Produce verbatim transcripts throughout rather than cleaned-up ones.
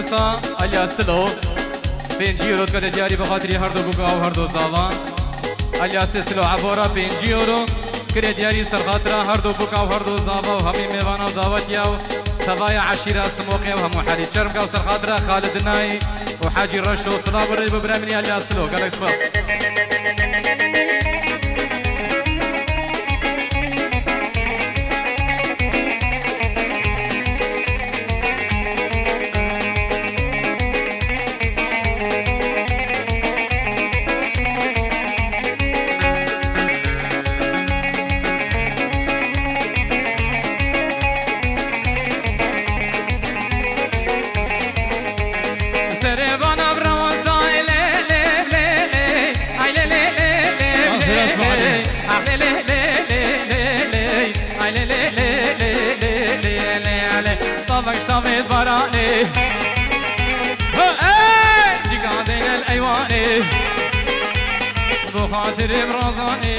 Sa Alya Silo, pêncî euro dikete diyarî bi xatirî her du buka û her du zava. Alya Silo Ebora, pêncî euro kirê diyarî ser xatira her du buka û her du zava û hemî mêvana û davetiya û tevaya eşîra Simoqê û hemû herî çermka û ser xatira Xalid Dinayî û Hecî Reşo. Silav û rêz bo birayê min Alya Silo. Gelek spas. Serê vana bi rewas da, ê lê, lê, lê, lê. Ay lê, lê, lê, lê, Ah, lê, biraz lê, lê. Ah, lê, lê, lê, lê, lê, lê. Ay lê, lê, lê, lê, lê, lê, lê, lê. Tavek ji tavê baranê. Hey! Cîga deyne li eywanê. Bo xatirê bi razanê.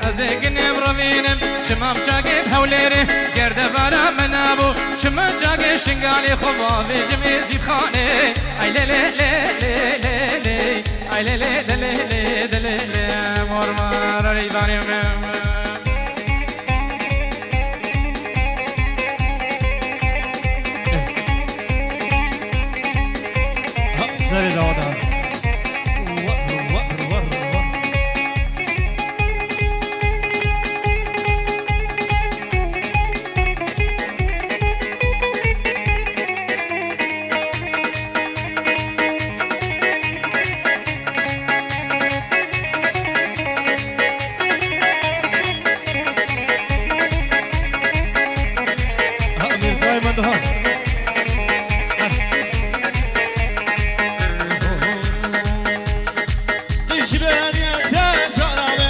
Ez ê ginê bi revînim, çima bi çagê bi Hewlêrê, ger devara min nabû, çima çagê Şingalê xwe bavêjim ê Zîdxanê. Ay lê lê lê lê lê lê, ay lê lê lê lê lê lê lê lê, mor mor reyvanê min. Ha, serê dawa da. War, war, war, war. Ha, Mîrzayê me diha. Qîj beriye te cana me,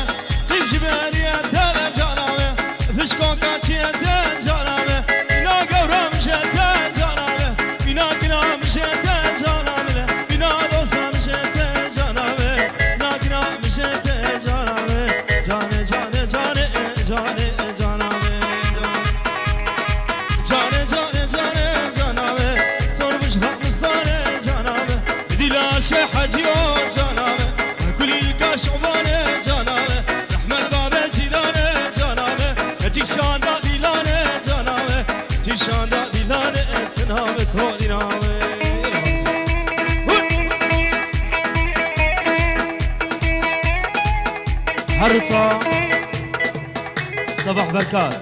qîj beriye te cana me, fişko kaçiye te cana me, îna gewra min je te cana me, îna kina min je te cana me, îna dosta min je te cana me, îna kina min je te cana me, cane, cane, cane, cane, cana me, cane. Cane, cane, cane, cana me, sormuş hak mistane, cana me. Dila şe hacî o, cana me. Kulîlka şobanê, cana me. Rehmet babê cîranê, cana me. Cîşanda dîlanê, cana me. Cîşanda dîlanê, tina me, torîna me. Her roza Sebah Berkar.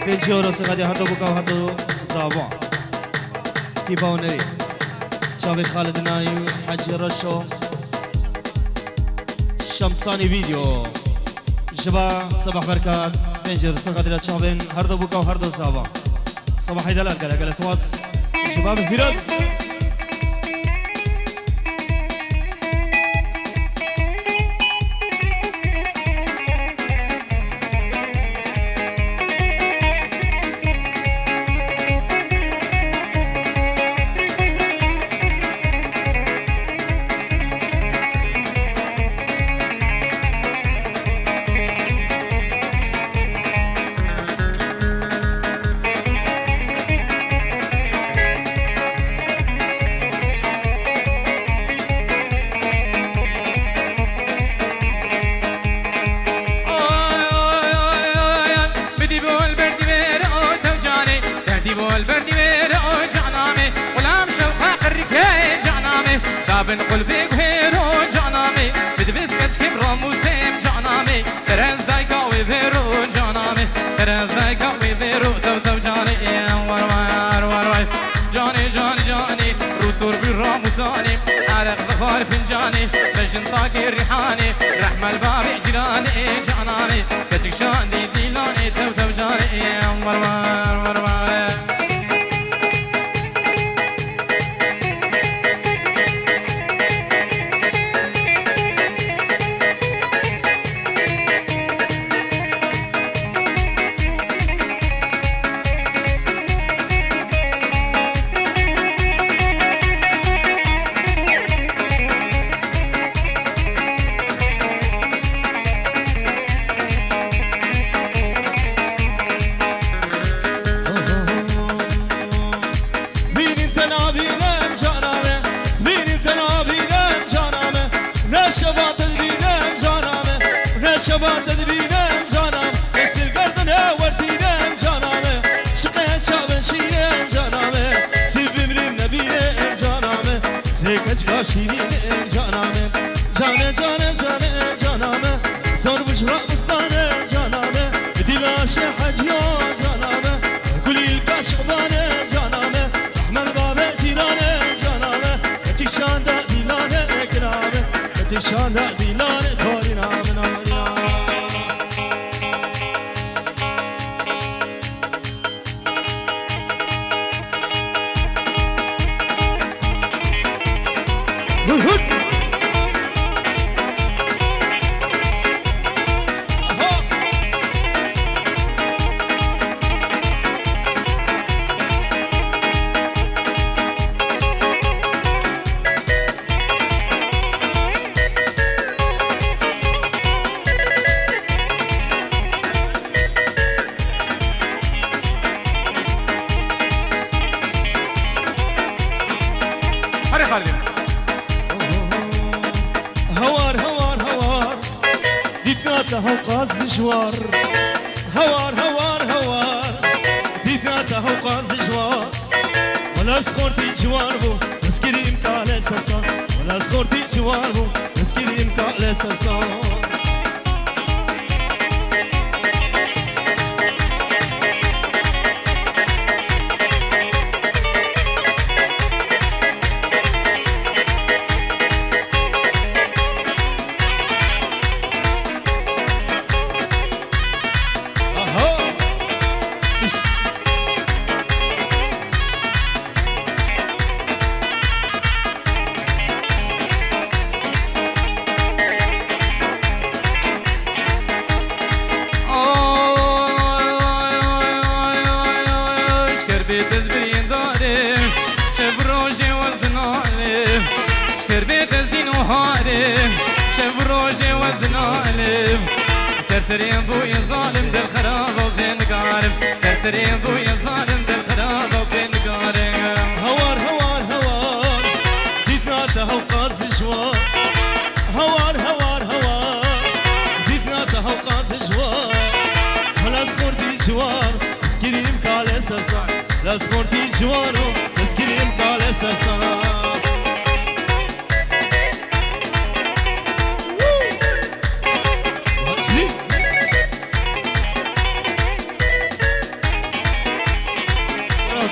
Pêncî euro sixediya her du buka û her du zavan. Tîpa hunerî. Çavê Xalid Nayî, Hecî Reşo. Şemsanî Video. Ji ba Sebah Berkar. Pêncî euro sixediya çavên her du buka û her du zavan. Sebahê delal, gelek gelek spas. Ji ba Firas. Oy, oy, oy, oy, oy. Bidî bol berdî vêre o tev canê. Berdî bol berdî vêre o canamê. Xulam şewqa qirrikê canamê. Dabin qulbê guhêro canamê. Bidibis keçkim ramûsêm canamê. Perez dayka wê vêro canamê. Perez dayka wê vêro tew tew canê. War war war war. Canê, canê, canê, rûsor bi ramûsanê, ereq zixwar fincanê, bejin takê rîhanê, rehmel babê cîranê, cananê, keçik şandê dîlanê, tew tew canê, war war war war. Tişanda dîlanê tarîna min arîna. Hur hur. Aha. Hadi Xalidê. Hawar, hawar, hawar. Dîtna te hewqas dijwar. Hawar, hawar, hawar. Dîtna te hewqas dijwar. Wela ez xortî ciwan bû, ez kirîm kale sersan. Wela ez xortî ciwan bû, ez kirîm kale sersan. Aha! Ji kerbê te ez birîndar im, şev û rojê we ez dinalim. Ji kerbê te ez dîn û har im, şev û rojê we ez dinalim. Serseriyên bûye zalim, dil xirab û pê nigarim. Serseriyên bûye zalim, dil xirab û pê nigarim. Hawar, hawar, hawar, dîtna te hewqas dijwar. Hawar, hawar, hawar, dîtna te hewqas dijwar. Wela ez xortî ciwan, ez kirîm kale sersan. Wela ez xortî ciwan û ez kirîm kale sersan.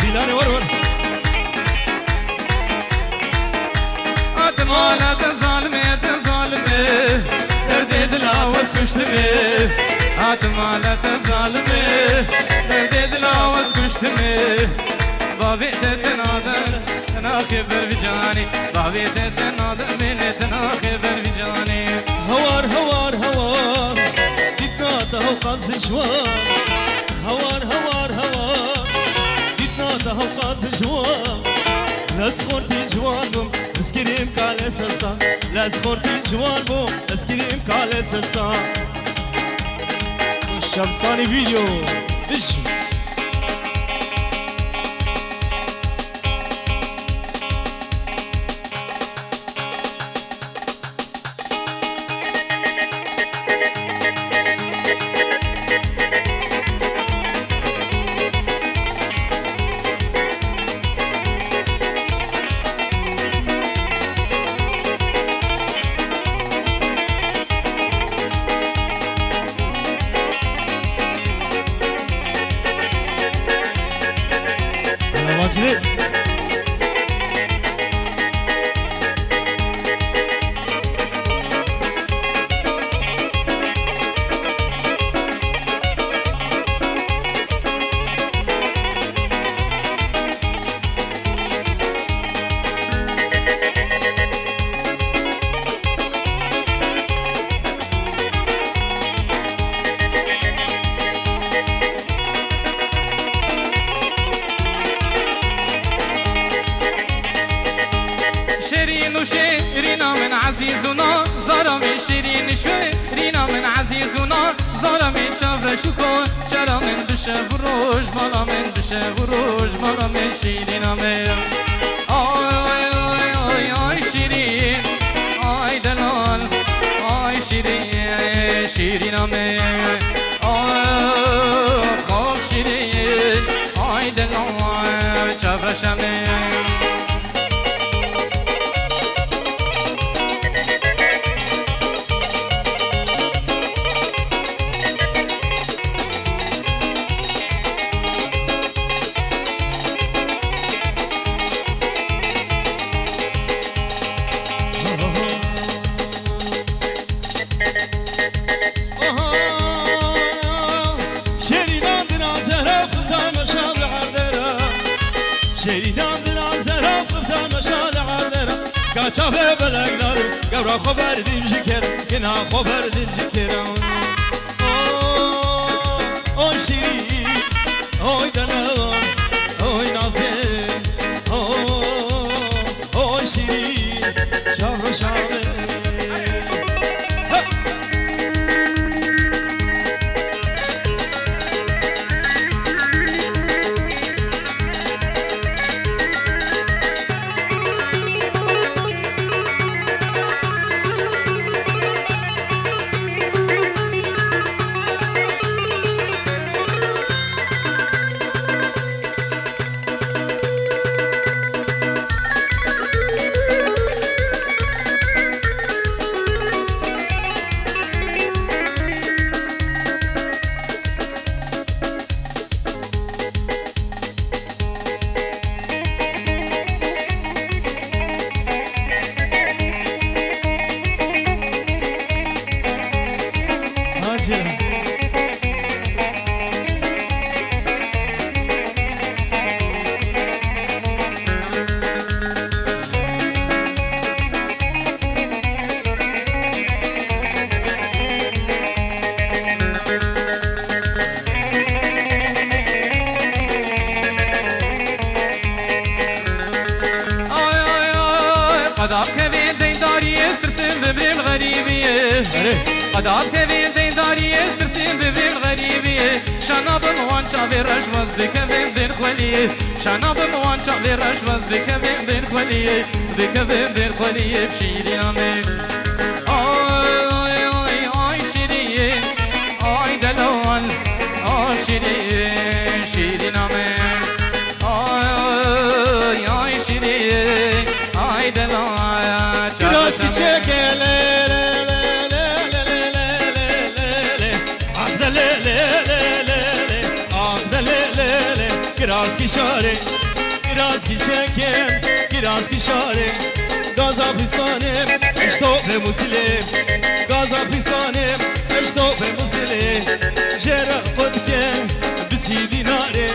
Dîlanê, were, were. A te mala te zalimê, te zalimê, derdê dila we ez kuştimê. A te mala te zalimê, derdê dila we ez kuştimê. Bavê te tena de, tena xêber vî canî. Bavê te tena de, mînê tena xêber vî canî. Hawar, hawar, hawar, dîtna te hewqas dijwar. Hawar, hawar, hawar, dîtna te hewqas dijwar. Lez xortî ciwan bûm, ez kirîm kale sersan. Lez xortî ciwan bûm, ez kirîm kale sersan. Şemsanî video. Bijî. Şêrîn û şêrîna min ezîz û nazara min, şêrîn û şêrîna min ezîz û nazara min, çavreş û koçera min, bi şev û roj mala min, bi şev û roj mala min, şêrîna min. Ay, ay, ay, ay, şêrîn, ay delal, ay şêrîn, şêrîna min. Ay, xax şêrîn, ay delal, çavreşa min. Xwe berdim ji ker, kina xwe berdim ji ker. O, o şîrî, oy dela, oy nazê, o, o şîrî, çavroşanê. Ay, ay, ay, qedab kevên deydarî, ez tirsim bibêm xerîbî. Erê. Qedab kevên deydarî, ez tirsim bibêm xerîbî. Şana bim wan çavê reş, ez dikevêm bên xwelî. Şana bim wan çavê reş, ez dikevêm bên xwelî. Dikevêm bên xwelî, şîrîna min. Ay, ay, ay, ay, şîrî. Ay delal, ay şîrîn, şîrîna min. Ay, ay şîrîn, ay delal. Kiraz kiçeke le, le, le. Ah de le, le, le, le, le. Ah de le, le, le. Kiraz kişarê, kiraz kiçeke, kiraz kişarê. Gaza pisanê, eşto ve musile. Gaza pisanê, eşto ve musile. Jere qutke, bisi dinare.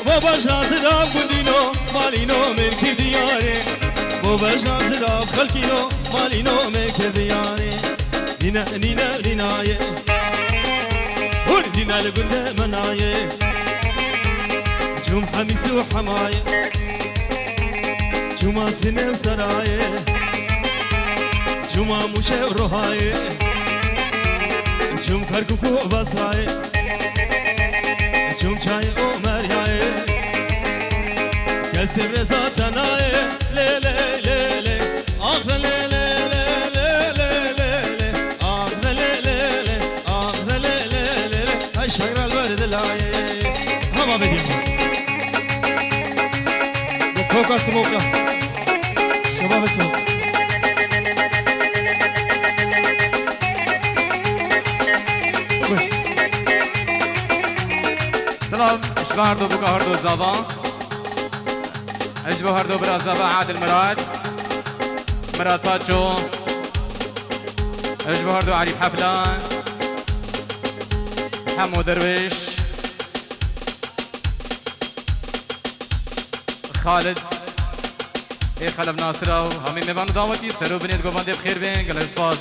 Baba jazira gundino, malino melki diyare. Baba jazira xalkino, malino melki diyare. Nine, nine, ninaye. Hur nine li gunde menaye. Cum hemisu hemaye. Cuma Sinew Serayê, cuma Mûşe û Rohayê, cum Kerkûk û Basrayê, cum Çayê û Meryayê, kesê reza tenayê, lê, lê, lê, lê, ax, lê, lê, lê, ax, lê, lê, lê, lê. Hey, şaira li ber dilayê. Hema bedî. Bu koka smoka. Şebabê smoka. Selam, ji bo herdo bûka herdo zava. Ji bo herdo bira zava Adil Mirad. Mirad Paço. Ji bo herdo Arîf Hefla. Hemo Derwêş. Xalid, ê Xelef Nasira û hemî mêvan û dawetî ser û binê di govandê bi xêr bên. Gelek spas.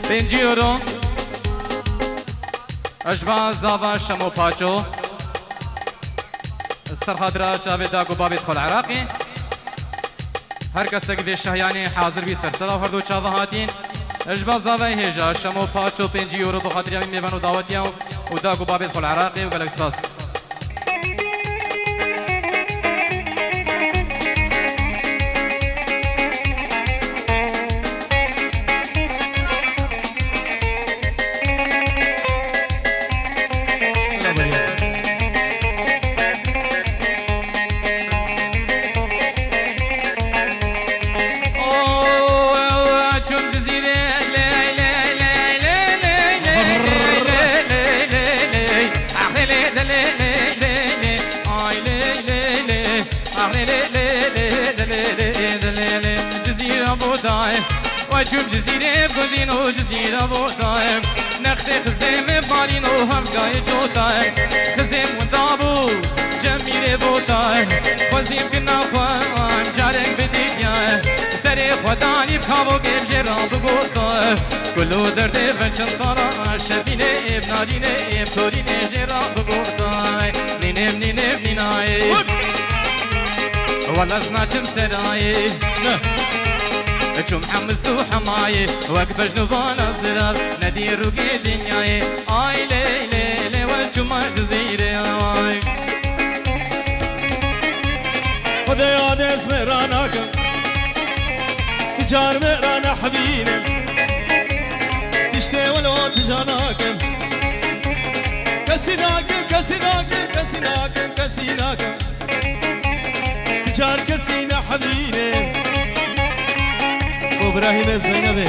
Pêncî euro. Ji bo zava Şemo Paço. Ser xatira çavê dad û babê xwe li Iraqê. Her kesek vê şahiyanê hazir bî ser sera herdo çava hatîn. Ji bo zavayê hêja Şemo Paço pêncî euro bi xatiriya wî mêvan û dawetiya û dad û babê xwe li Iraqê û gelek spas. Cizîra Bodaye, we çûm Cizîrê Gundîn û Cizîra Bodaye. Nextê xizê me ba Rîno hevgayê cota, xizêm winda bû, cemîrê bota, xwezîm kina xwe, carek bidîtiye, serê xwe danî bi kavokê jê re bigota. Gul û derdê ve çend sala, şevînê ê bi narînê ê bi torînê jê re bigota. Nînêm, nînêm, nînayê. Wele ez naçim serayê. Ne. Çûm hemis û hemayê, wek bejn û bala zirar, nedî rûgê dinyayê. Ay lê, lê, lê, we çûma Cizîrê, ay. Xwedê ya dest me ranakim, car me ranehbînim. Tiştê welo tija nakim. Kesî nakim, kesî nakim, kesî nakim, kesî nakim. Car kesî nehemîne. Bo Birahîmê Zeynebê.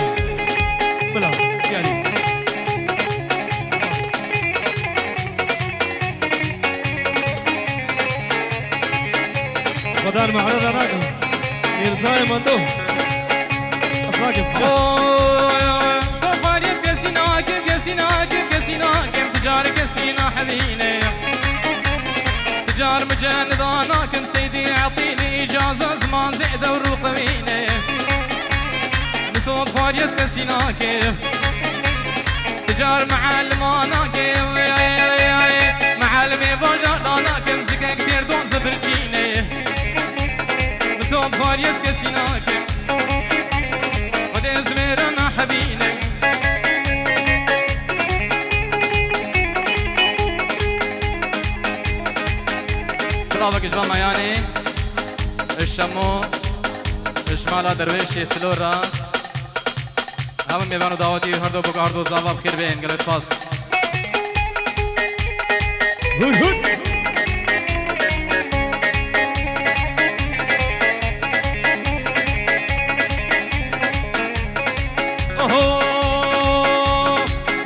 Bila, gelî. Xwedar mehre de nakim. Mîrzayê Mendo. Ez nakim. Oy, oy, oy. Safar yez kesî nakim, kesî nakim, kesî nakim. Ticar kesî nahemîne. Car mi cenida nakim seydî etîlî îcaza ziman zêde û rûqewîne. Mi sod xwariyez kesî nake. Car mealima nake. Mealimê bajar da nakim zikek têrdon zibirçîne. Mi sod xwariyez kesî nake. Xwedê zimêrana hebîne. Silavek ji van meyanê, ji Şemo, ji mala derwêşê Silo re. Hemû mêvan û dawetî her du bik ard û zava bi xêr bên. Gelek spas. Hûr hûr. Oho!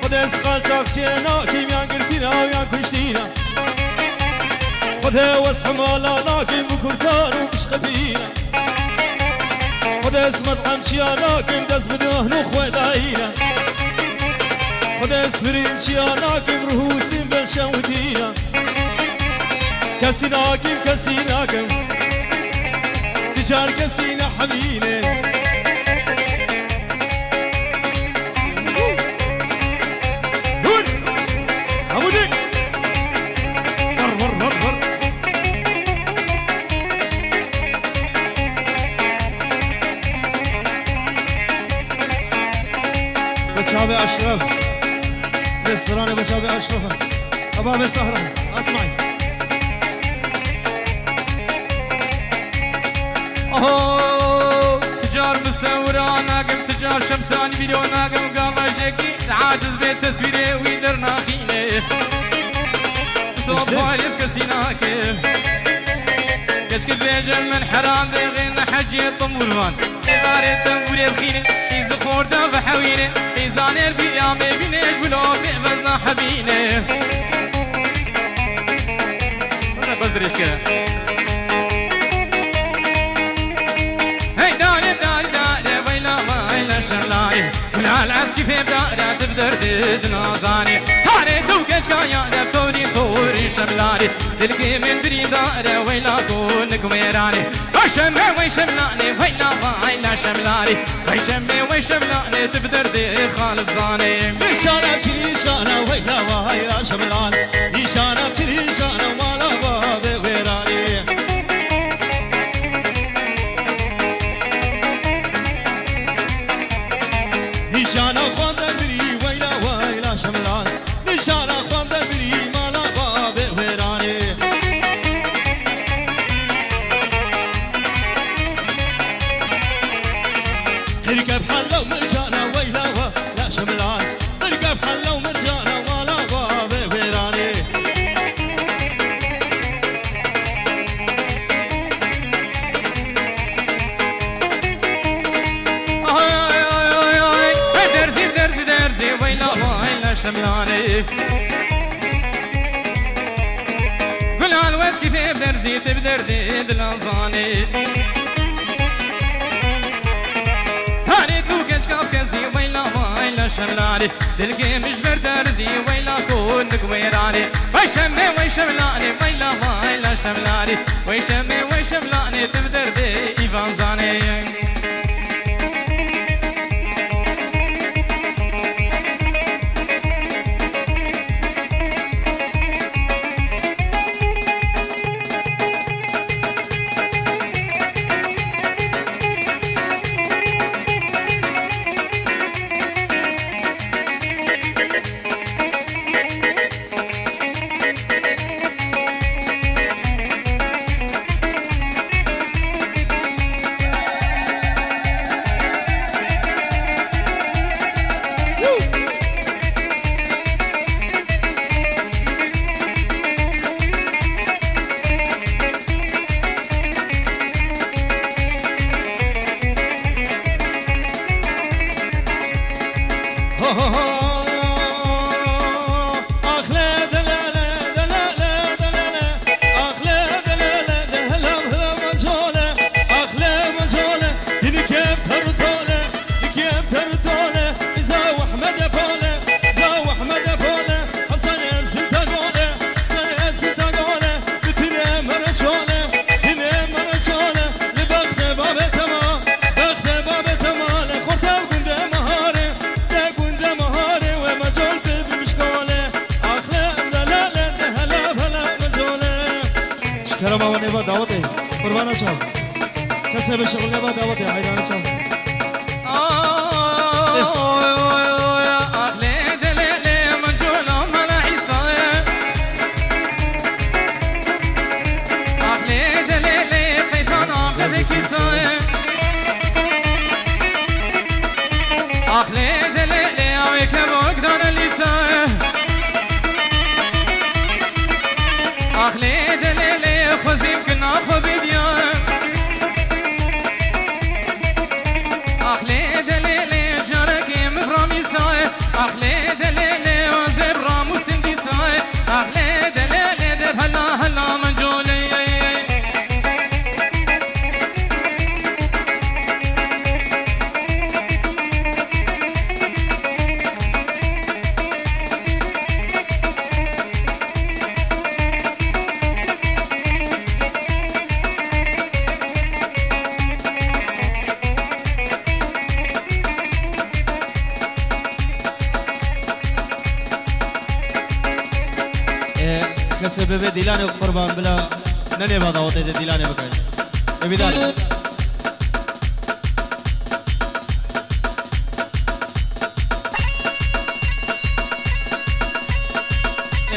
Xwedê ez qaçaxçiyê nakîm yan girtîna û yan kuştîna. Xwedê ez hemala nakîm bi kurdan û bi şqebîna. Xwedê ez medhemçiya nakim dest bi duhn û xwedayî ne. Xwedê ez firînçiya nakim ruh û sîm ben şewitî ne. Kesî nakim, kesî nakim. Ti car kesî nehemîne. Hûr! Hemûdî! Vir, vir, vir, vir. Be çavê Eşref. Lê stranê be çavê Eşref e. Eba be Sehra. Esmay. Oho, ticar bi sewra nakim, ticar şemsanî vîdeo nakim, gava jekî aciz bê teswîrê wî dernaxîne. Sod xwariyez kesî nake. Keşke bêje min heran dêxê ne heciyê tembûrvan. Êvarê tembûrê bixîne, îzi xorda ve hewîne, îzanêr bîya mêvîne, ji bilo pê vezna hebîne. Bes dirêj kere. Hey dare, dare, dare, veyla, veyla, şemlayê. Hilal eskî fêvdare, tu bi derdê dinazanî. Tarê tu keçka ya de torî, torî şemlarî. Dilkê min birîndare, weyla ku nik wêranî. Ay şeme, wey şemlanê, weyla, weyla şemlarî. Ay şeme, wey şemlanê, tu bi derdê xalib zanê. Nîşana çi nîşana, weyla, weyla şemlan. Nîşana çi nîşana, mala babê wêranî. Nîşana xwe de birî, weyla, weyla şemlan. Nîşana xwe de birî, mala babê wêranê. Qirkef hella û mircana, weyla, weyla şemlan. Qirkef hella û mircana, mala babê wêranê. Ay, ay, ay, ay, ay. Hey, derzî, derzî, derzî, weyla, weyla şemlanê. Gulal weskî fê derzî, tê bi derdê dilazanê. Sarê tu keç kaf kezî, weyla, weyla şemlanê. Dilkê min ji ber derzî, weyla ku Wey şemê, wey şemlanê, wey la, wey la şemlanê. Wey şemê, wey şemlanê, tu bi derdê îvan zanê. Ji kerema we nêva dawetê, qurbana çav. Kesê bi şixul nêva dawetê, heyrana çav. Ê, kesê bibê dîlanê qurban bila, ne nêva dawetê de dîlanê bikay. Ê bîdar.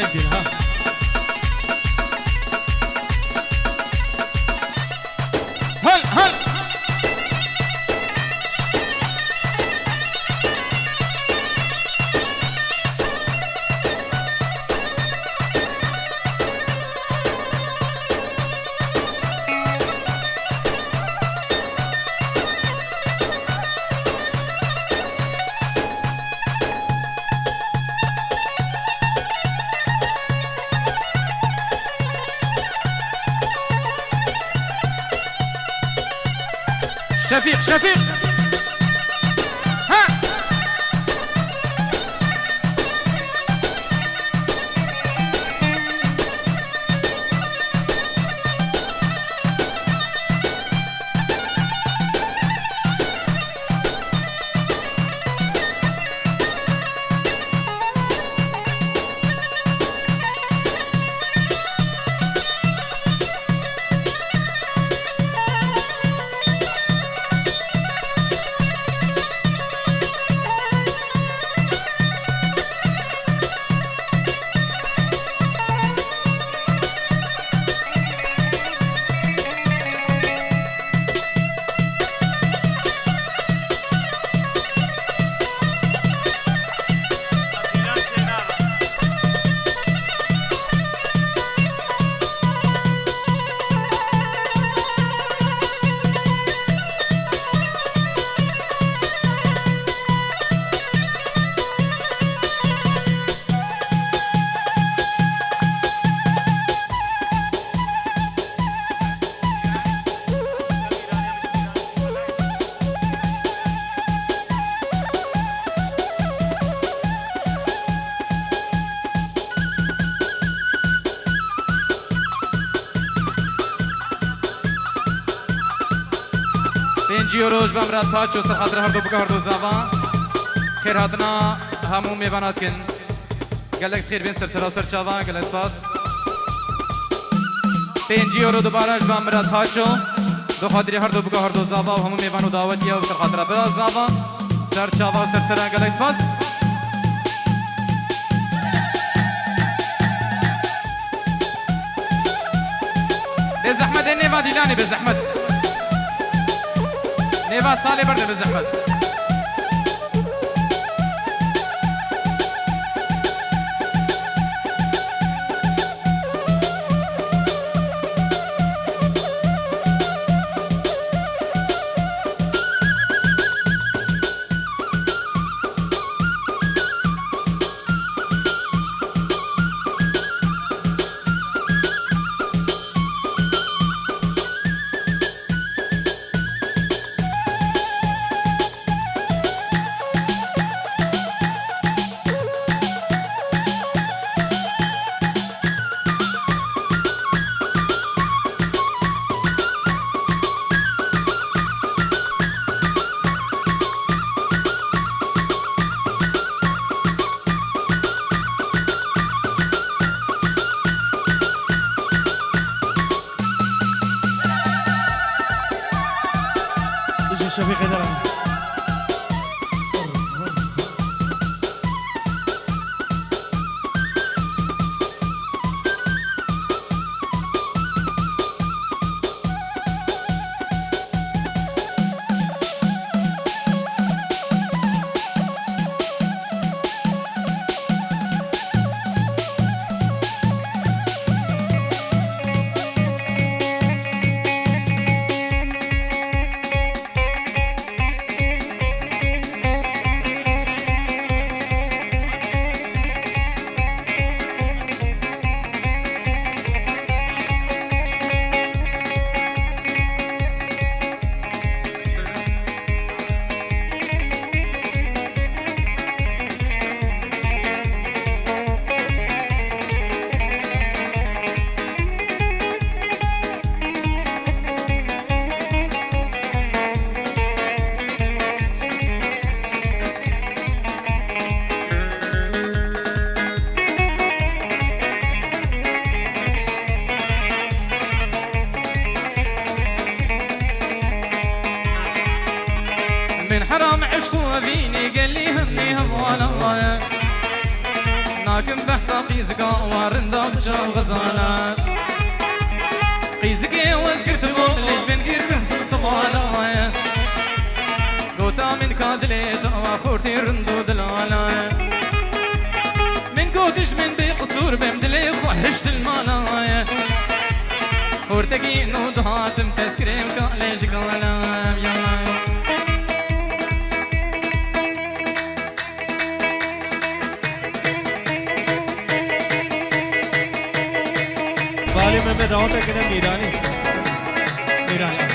Ê dîl ha. Hal, hal. Şefîq, Şefîq! Ha! Cî euro ji bo Mirat Paço ser xatir herdo bika herdo zava. Xêr hatina hemû mêvana dikin. Gelek xêr bên ser sera ser çava, gelek spas. Pêncî euro dubare ji bo Mirat Paço. Bi xatirî herdo bika herdo zava û hemû mêvan û dawetiya û ser xatira bira zava. Ser çava ser sera, gelek spas. Bê zehmet ê nêva dîlanê bê zehmet. Nêva salê berde bê zehmet. Bijî Şefîqê Deran. Min heram eşq û evînê gelî hemî hevala ye. Nakim behsa qîzika wa rinda bi çav xezala. Qîzikê wez girtibû lê ji bin kir behsa sixwala ye. Gota min ka dilê te wa xortê rind û dilala ye. Min got ji min bê qisûr bim dilê xwe hişt li mala ye. Xortekî nû dihatim tezkirê û kalê ji kala ye. Balê Mehmet Awatek ne Mîranî. Mîranî.